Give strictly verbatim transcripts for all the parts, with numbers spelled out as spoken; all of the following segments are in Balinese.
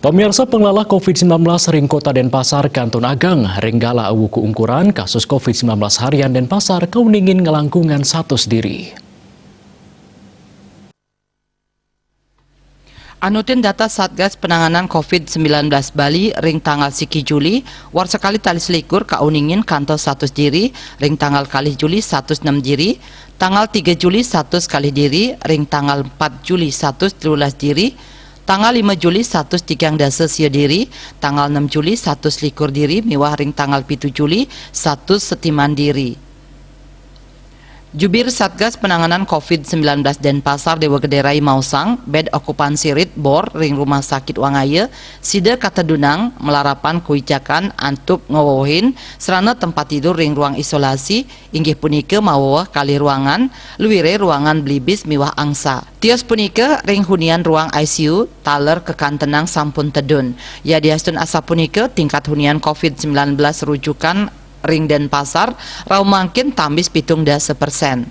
Pemirsa, pengelola covid sembilan belas ring Kota Denpasar kantun agang ring galah wuku ungkuran kasus covid sembilan belas harian Denpasar kauningin ngelangkungan satus diri. Anutin data Satgas Penanganan covid sembilan belas Bali ring tanggal siki Juli, warsa kalih tali selikur kauningin kantos satus diri, ring tanggal kalih Juli satus nem diri, tanggal tiga Juli satus kalih diri, ring tanggal empat Juli satus telulas diri, tanggal lima Juli satus tigang dasa sia diri, tanggal enam Juli satus likur diri, miwah ring tanggal pitu Juli satus setiman diri. Jubir Satgas Penanganan covid sembilan belas Denpasar Dewa Gede Rai maosang, bed okupansi rit bor ring Rumah Sakit Wangaya sida katedunang malarapan kuicakan antuk ngewewehin sarana tempat tidur ring ruang isolasi, inggih punika maweweh kalih ruangan, luire ruangan belibis miwah angsa. Tios punika ring hunian ruang I C U taler kakantenang sampun tedun. Yadiastun asapunika, tingkat hunian covid sembilan belas rujukan ring Denpasar rauh mangkin tambis pitung dasa persen.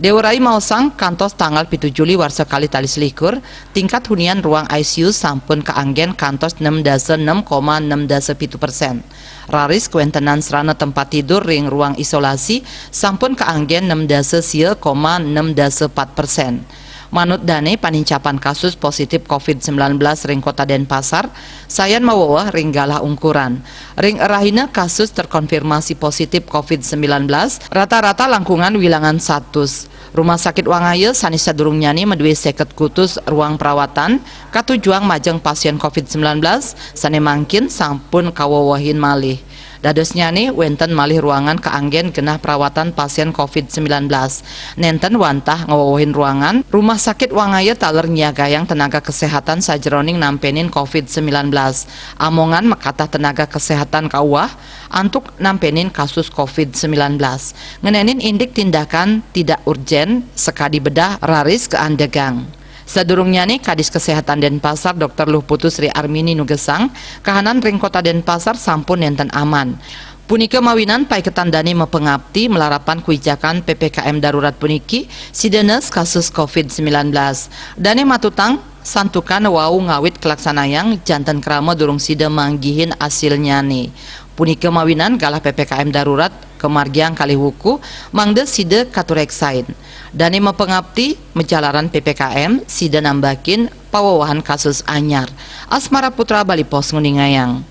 Dewa Rai maosang, kantos tanggal pitu Juli warsa kalih tali selikur, tingkat hunian ruang I C U sampun kaanggen kantos nem dasa nem koma nem dasa pitu persen. Raris kawentenan sarana tempat tidur ring ruang isolasi sampun kaanggen nem dasa sia koma nem dasa pat persen. Manut dane, panincapan kasus positif covid sembilan belas ring Kota Denpasar sayan maweweh ring galah ungkuran. Ring rahina kasus terkonfirmasi positif covid sembilan belas, rata-rata langkungan wilangan satus. Rumah Sakit Wangaya sane sadurungnyane madue seket kutus ruang perawatan, katujuang majeng pasien covid sembilan belas sane mangkin sampun kawewehin malih. Dadosnyane, wenten malih ruangan kaanggen genah perawatan pasien covid sembilan belas. Nenten wantah ngewewehin ruangan, Rumah Sakit Wangaya taler nyiagayang tenaga kesehatan sajeroning nampenin covid sembilan belas. Amongan makatah tenaga kesehatan kauwah antuk nampenin kasus covid sembilan belas. Ngenenin indik tindakan tidak urgen, sekadi bedah raris kaandegang. Sadurungnyane, Kadis Kesehatan Denpasar, Dokter Luh Putu Sri Armini nugesang, kahanan ring Kota Denpasar sampun nenten aman. Punika mawinan paiketan dane mapangapti malarapan kuicakan P P K M darurat puniki, sida nes kasus covid sembilan belas. Dane matutang, santukan wau ngawit kalaksanayang janten krama durung sida manggihin asilnyane. Punika mawinan galah P P K M darurat kamargiang kalih wuku, mangda sida katureksain. Dane mapangapti, majalaran P P K M, sida nambakin pawewehan kasus anyar. Asmara Putra, Bali Post, nguningayang.